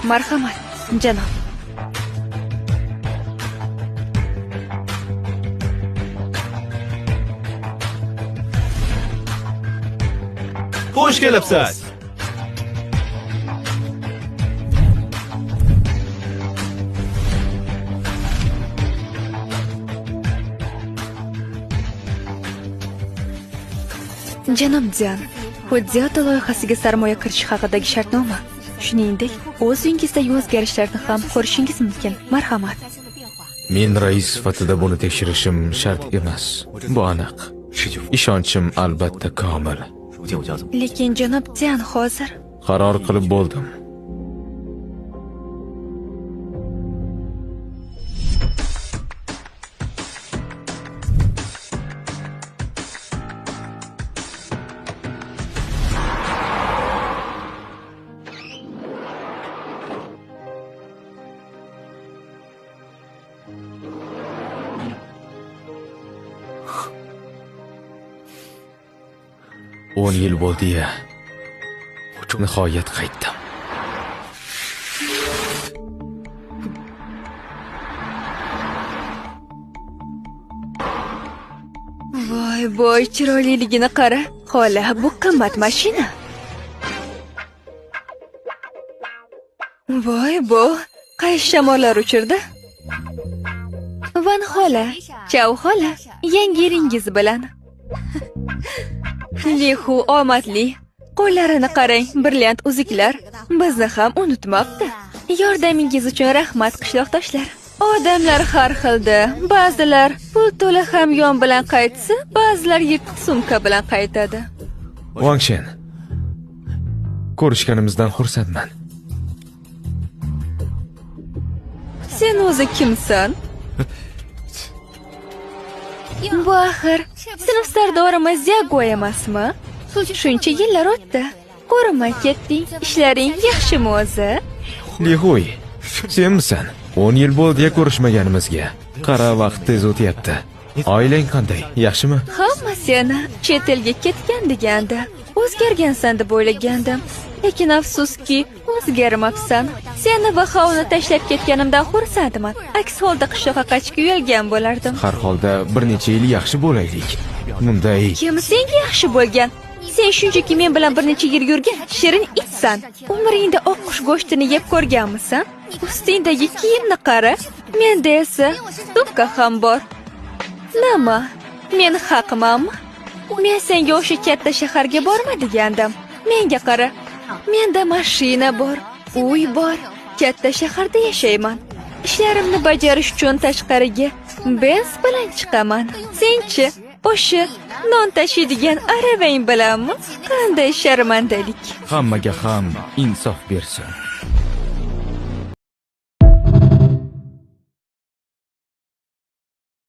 Marhamat, janob. Xush kelibsiz. Janob Dian, Hudyata loyihasiga sarmoya kiritish haqidagi shartnoma. Shuningdek, o'z uyingizdagi o'zgarishlarni ham ko'rishingiz mumkin. Marhamat. Men rais sifatida buni tekshirishim shart emas. Bu aniq. Ishonchim albatta komil. Lekin janob Dian hozir qaror qilib bo'ldim. 10 yil bo'ldi-ya. Nihoyat qaytdim. Voy voy, chiroyliligini qara. Xola, bu qimmat mashina. Voy bu, qaysi shamollar uchirdi? Van xola, Chau xola, yangi yilingiz bilan. Lihu omadli. Qo'llarini qarang, brilliant uzuklar. Bizni ham unutmabdi. Yordamingiz uchun rahmat, qishloqdoshlar. Odamlar har xilda. Ba'zilar pul to'la hamyon bilan qaytsa, ba'zilar yirtiq sumka bilan qaytadi. Wang Shen, ko'rishganimizdan xursandman. Sen o'zi kimsan? Bu axir sinf sardorimiz Ziago emasmi? Shuncha yillar o'tdi. Ko'rinmay ketding. Ishlaring yaxshimi o'zi? Lihuy, senmisan? 10 yil bo'ldi ko'rishmaganimizga. Qara, vaqt tez o'tyapti. Oilang qanday? Yaxshimi? Hamma seni chet elga ketgan degandi. O'zgargansan deb o'ylagandim. Lekin afsuski, o'zgarmabsan. Seni va Xauni tashlab ketganimdan xursandman. Aks holda qishloqqa qaytishga uyalgan bo'lardim. Har holda bir necha yil yaxshi bo'laylik. Bunday kim senga yaxshi bo'lgan? Sen shunchaki men bilan bir necha yil yurgan shirin itsan. Umringda oqqush go'shtini yeb ko'rganmisan? Ustingdagi kiyimni qara. Menda esa sumka ham bor. Nima? Men haqmanmi? Men senga o'sha katta shaharga borma degandim. Menga qara. Menda mashina bor, uy bor, katta shaharda yashayman. Ishlarimni bajarish uchun tashqariga Benz bilan chiqaman. Senchi, o'sha non tashiydigan aravang bilanmi? Qanday sharmandalik. Hammaga ham insof bersin.